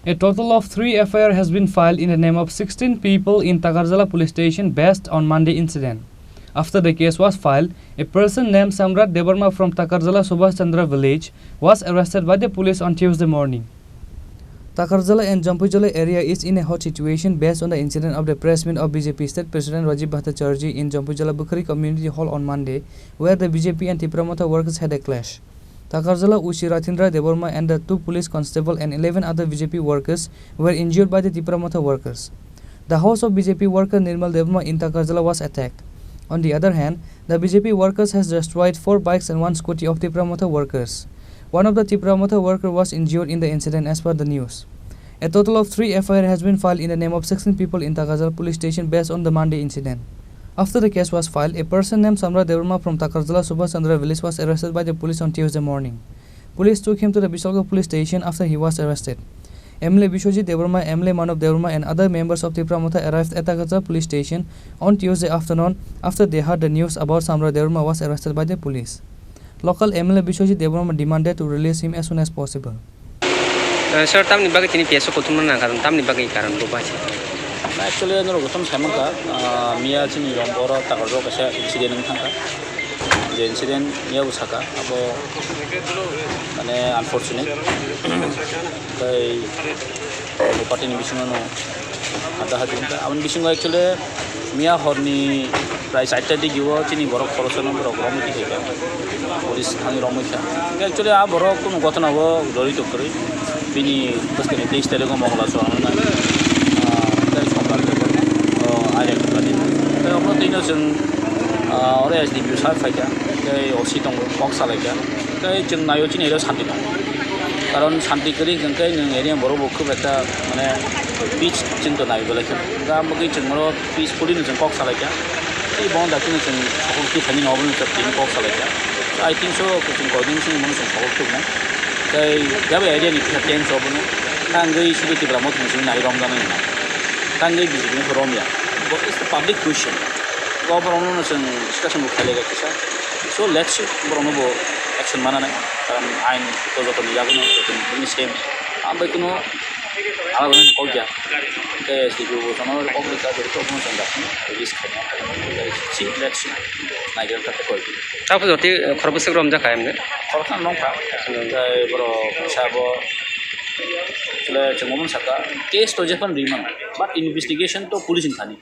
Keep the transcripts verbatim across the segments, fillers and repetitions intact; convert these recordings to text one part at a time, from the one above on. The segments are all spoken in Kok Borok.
A total of three F I R has been filed in the name of sixteen people in Takarjala police station based on Monday incident. After the case was filed, a person named Samrat Debbarma from Takarjala Subhash Chandra village was arrested by the police on Tuesday morning. Takarjala and Jampuijala area is in a hot situation based on the incident of the press meet of B J P state president Rajiv Bhattacharjee in Jampuijala Bukhari Community Hall on Monday, where the B J P and Tipra Motha workers had a clash. Takarjala O C Ratindra Debbarma and the two police constable and eleven other B J P workers were injured by the Tipra Motha workers. The house of B J P worker Nirmal Debbarma in Takarjala was attacked. On the other hand, the B J P workers has destroyed four bikes and one scooty of Tipra Motha workers. One of the Tipra Motha worker was injured in the incident as per the news. A total of three F I R has been filed in the name of sixteen people in Takarjala police station based on the Monday incident. After the case was filed, a person named Samrat Debbarma from Takarjala Subhash Chandra village was arrested by the police on Tuesday morning. Police took him to the Bisalgam police station after he was arrested. M L A Biswajit Debbarma, M L A Manav Debbarma and other members of Tipra Motha arrived at Takarjala police station on Tuesday afternoon after they heard the news about Samrat Debbarma was arrested by the police. Local M L A Biswajit Debbarma demanded to release him as soon as possible. Eh, sir, tamni bagwi tini P S O kuthumna nang karon, tamni bagwi karon bo bahai se? Actually, norok jotono sai mankha, ah, miya chini rom oro Takarjala kaisa incident wng thangkha. Je incident miya bo sakha, abo mane unfortunate. Tei bo party ni bisingo no Ada hadi wngkha. Aboni bisingo actually miya horni prai charta digi o chini borok khoroksa no borok romwi tongkha. Police thangwi romwi kha. Actually a borok kunu gotona o jorito kwrwi. Bini bwskangni teis tarikh o Mongla chwla wngnai. Ah, tei Sombar tei borok, oh, airek wngkha. Tei omo twi no chwng, ah, oro S D P O sir phaikha. Tei O C tongo, kok salaikha. Tei chwng naio chini area o santi tongo. Karon santi kwrwi hwnkhe nwng area borok bo khub ekta mane peace chwng to nai belai khe. Ga mugwi chwng oro peacefully no chwng kok salaikha. Tei bo dakti no chwng sokol twi thani no obo no chwng tini kok salaikha. I think so chwng coordination no chwng sokol tubnai. Tei jabo area ni kisa tense obo no. Tangwi sido Tipra Motha ni chwng nai romjaknai hwnna. Tangwi B J P ni romya. But it's the public question. Go borok no chwng discussion bo khailai kisa. So let's see borok no bo action mananai. Karon ain to joto ni yago no joto ni same. Ang bai kuno ala bai kok ya. Ke S D P O jono kok bai ka joto no chwng da. Release khaina. Let's see, let's see. Naiger ta koi. Tapo joti khorok bwswk romjak kha emne. Khorok nong kha. Tei borok sabo. Chwng omo saka. Case to jepan rimang. But investigation to police ni thani.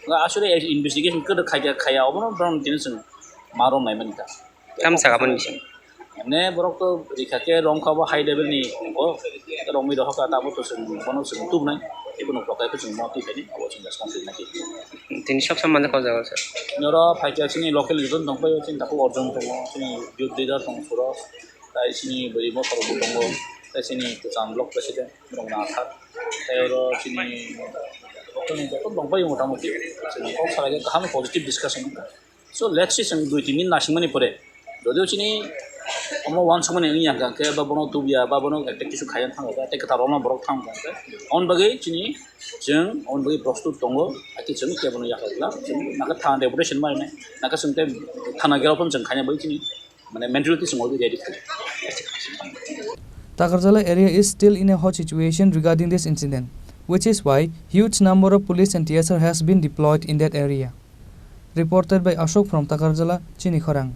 Nga aswrwi investigation kwrwk khaikha khaya obono borok tini chwng ma romnai mani ta. Tam saka boni bising. Emne borok to rikha khe romkha bo high level ni bo romwi rohor kha tamo to chwng bono chwng tubnai ebono prokai khe chwng mo twi khaini abo chwng response rwna khe. Tini sob sob manja kok jago sir. Noro phaikha chini local leader tongpai chini takhuk Arjun tongo chini youth leader tongo Suraj tai chini bwrwi motha rok bo tongo tai chini kwcham block president rok na thar tai oro chini joto tongpai motamuti chini kok salai khe kaham positive discussion wngkha. So let's see, chwng dui tin din nasingmani pore, jodio chini omo uansukmani wngya hwnkha khe, ba bono tubya, ba bono ekta kisu khaiya thangkha, tei kwtal rokno borok thangkha khe, aboni bagwi chini chwng aboni bagwi prostut tongo, hakhe chwng kebono yakha kla, chwng naka thana deputation ma rinai, naka chwng tei thana gherao phano chwng khaina bagwi chini, mane, mentality chwng already ready khlai. Takarjala area is still in a hot situation regarding this incident, which is why huge number of police and T S R has been deployed in that area. Reported by Ashok from Takarjala, Chini Khorang.